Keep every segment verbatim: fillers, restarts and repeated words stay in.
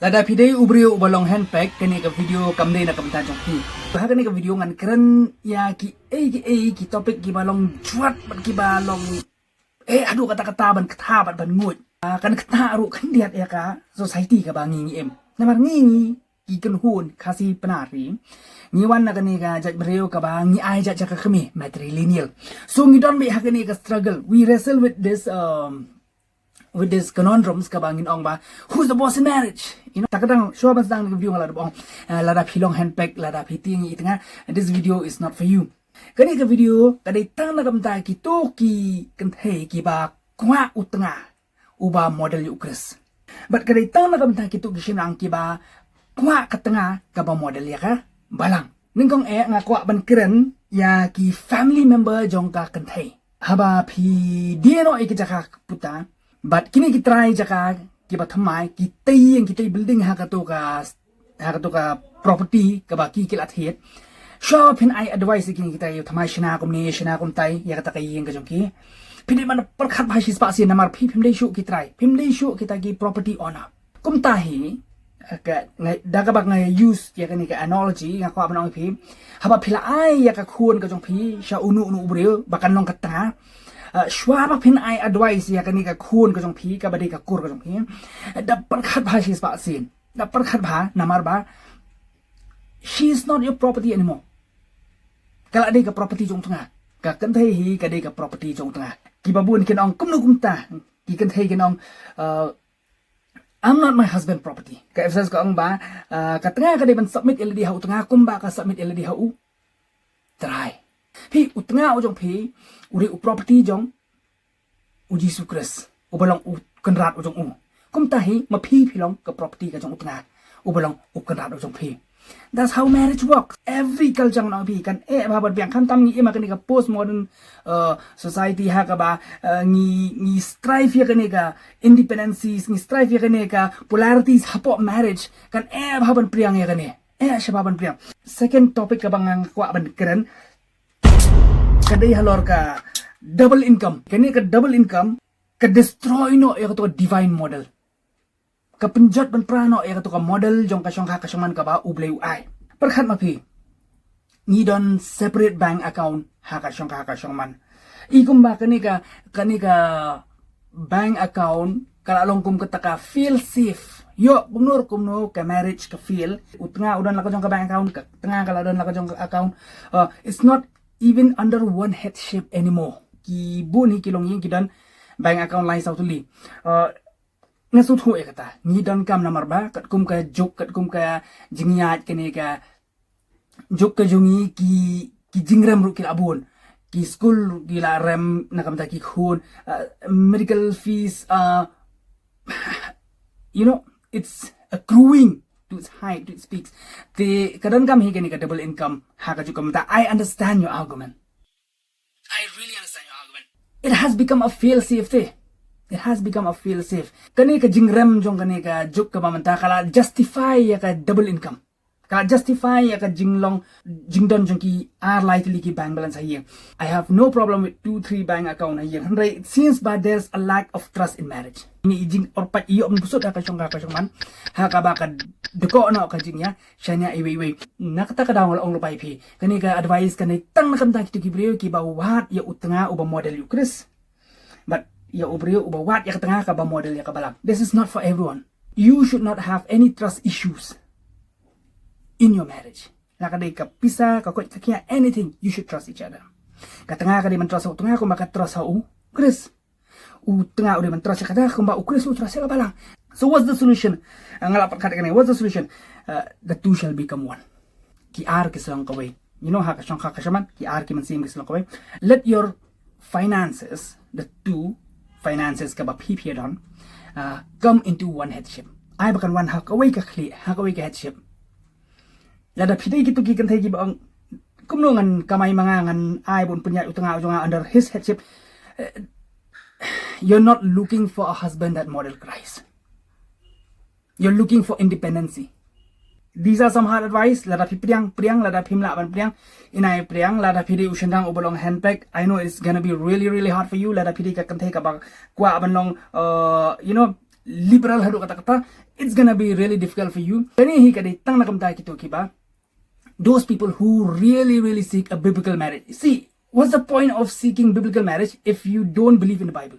Lada phi dei u briew uba long handpack, kane ka video kam dei na ka bynta jong phi. Ha kane ka video ngan kren ïa ki ei ki ei ki topic kiba long jwat bad kiba long eh, haduh katta katta ban kata bad ban nguid. Ah, kan kata ruh khyndiat ïa ka society kaba ngi ngi im. Namar ngi ngi ki kynhun Khasi Pnar hi, ngi wan na kane ka jaitbynriew kaba ngi ai jait jaka kmie, matrilineal. So ngi don beit ha kane ka struggle. We wrestle with this, um, with this conundrums kaba ngin ong ba, who's the boss in marriage? You know, ta ka dang shuwa ban sdang ka video nga la dep ong, eh, lada phi long handpack, lada phi tieng i tnga, this video is not for you. Kane ka video ka dei tang na ka bynta kito ki kynthei kiba kwah u tnga uba model ïa u Khrist. Bad ka dei tang na ka bynta kito ki shynrang kiba kwah ka tnga kaba model ïa ka balang. Nyngkong eh nga kwah ban kren ïa ki family member jong ka kynthei. Haba phi die noh ïa ki jaka puta, bad kine ki trai jaka kiba thymmai, ki tei ïing, ki tei building ha kato ka, ha kato ka property kaba ki ki la thied. Shuwa phin ai advice ïa kine ki trai, thymmai shna kumne, shna kumtai ïa kata ka ïing ka jong ki, phi dei ban pyrkhat bha shispah sien, namar phi phim dei shuh ki trai, phim dei shuh kita ki property owner. Kumta hi, eh, ka, nga, da kaba nga use ïa kane ka analogy, nga kwah ban ong ïa phi, haba phi la ai ïa ka khun ka jong phi sha uno uno u briew ba kan long ka tnga, eh, shuwa ba phin ai advice ïa kane ka khun ka jong phi kaba dei ka kur ka jong phi, eh, da pyrkhat bha shispah sien. Da pyrkhat bha, namar ba she is not your property anymore. Ka la dei ka property jong u tnga. Ka kynthei hi ka dei ka property jong u tnga. Kiba bun kin ong kumno kumta, ki kynthei kin ong, uh, I'm not my husband property. Ka Ephesus ka ong ba, uh, ka tnga ka dei ban submit ïa lade ha u tnga kumba ka submit ïa lade ha u Trai. Phi, u tnga u jong phi u dei u property jong u Jisu Khrist, uba long u Kynrad u jong u. Kumta hi ma phi phi long ka property ka jong u tnga, uba long u Kynrad u jong phi. That's how marriage works. Every culture ngi ong phi kan eh bha ban biang, khamtam ngi im ha kane ka postmodern, uh, society ha kaba, uh, ngi, ngi strive ïa kane ka independencies, ngi strive ïa kane ka polarities hapoh marriage, kan eh bha ban priang ïa kane. Eh, sha bha ban priang. Second topic kaba nga kwah ban kren ka dei halor ka double income. Kane ka double income ka destroy noh ïa kato ka divine model. Ka pynjot ban pra noh ïa kato ka model jong ka shongkha ka shongman kaba U Blei u ai. Pyrkhat ma phi, ngi don separate bank account ha ka shongkha ka shongman. I kumba kane ka, kane ka bank account ka la long kum kata ka fail safe. Ïoh kumno kumno ka marriage ka fail, u tnga u don la ka jong ka bank account, ka tnga ka la don la ka jong ka account. Uh, it's not even under one headship anymore. Ki bun hi ki longïing ki don bank account lai saw tylli. Uh, nga sngewthuh ïa kata. Ngi donkam namar ba katkum ka juk, katkum ka jingïaid kane ka juk ka jong ngi, ki, ki jingrem ruh ki la bun. Ki skul ki la rem na ka bynta ki khun. Uh, medical fees, uh, you know, it's accruing to its height, to its peaks. Te ka donkam hi kane ka double income ha ka juk ka bynta. I understand your argument. I really understand your argument. It has become a fail safe te. It has become a fail safe. Kane ka jingrem jong kane ka juk kaba mynta ka la justify ïa ka double income. Ka la justify ïa ka jinglong, jingdon jong ki ar lai tylli ki bank balance ha ïing. I have no problem with two, three bank account ha ïing. Hynrei it seems ba there's a lack of trust in marriage. Ngi i jingorpait ïoh mynbsut ha ka shongkha ka shongman, ha kaba ka dkoh noh ka jingïashaniah iwei iwei. Na kata ka daw nga la ong lypa ïa phi, kane ka advice kane tang na ka bynta kito ki briew kiba wad ïa u tnga uba model ïa u Khrist. But ïa u briew uba wad ïa ka tnga kaba model ïa ka balang, this is not for everyone. You should not have any trust issues in your marriage. La ka dei ka pisa, ka koit ka khiah, anything, you should trust each other. Ka tnga ka dei ban trust ha u tnga kumba ka trust ha u Khrist. U tnga u dei ban trust ïa ka tnga kumba u Khrist u trust ïa ka balang. So what's the solution? Ah, nga la pyrkhat kane, what's the solution? Uh, the two shall become one. Ki ar ki sa long kawei. You know, ha ka shongkha ka shongman, ki ar ki mynsiem ki sa long kawei. Let your finances, the two finances kaba phi phi don, uh, come into one headship. Ai ba kan wan ha kawei ka khlieh, ha kawei ka headship. Lada phi dei kito ki kynthei kiba ong, kumno ngan kamai ma nga, ngan ai ban pynïaid u tnga u jong nga under his headship. Eh, you're not looking for a husband that model Christ. You're looking for independency. These are some hard advice. Lada phi pdiang, pdiang, lada phim lah ban pdiang, in ai pdiang. Lada phi dei u shynrang uba long handpack, I know it's gonna be really, really hard for you. Lada phi dei ka kynthei kaba kwah ban long, uh, you know, liberal haduh katta katta, it's gonna be really difficult for you. Kane hi ka dei tang na ka bynta kito kiba, those people who really, really seek a biblical marriage. See, what's the point of seeking biblical marriage if you don't believe in the Bible?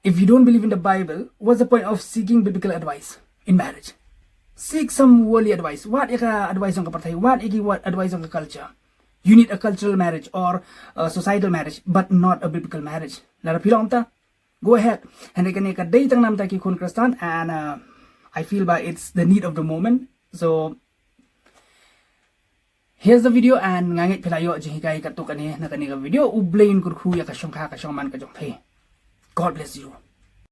If you don't believe in the Bible, what's the point of seeking biblical advice in marriage? Seek some worldly advice. Wad ïa ka advice jong ka pyrthei, wad ïa ki, wad advice jong ka culture. You need a cultural marriage or a societal marriage, but not a biblical marriage. Lada phi long kumta, go ahead. Hynrei kane ka dei tang na ka bynta ki khun Khristan, and uh, I feel ba it's the need of the moment. So here's the video, and nga ngeit phi la ïoh jinghikai katto katne na kane ka video. U Blei un kyrkhu ïa ka shongkha ka shongman ka jong phi. God bless you.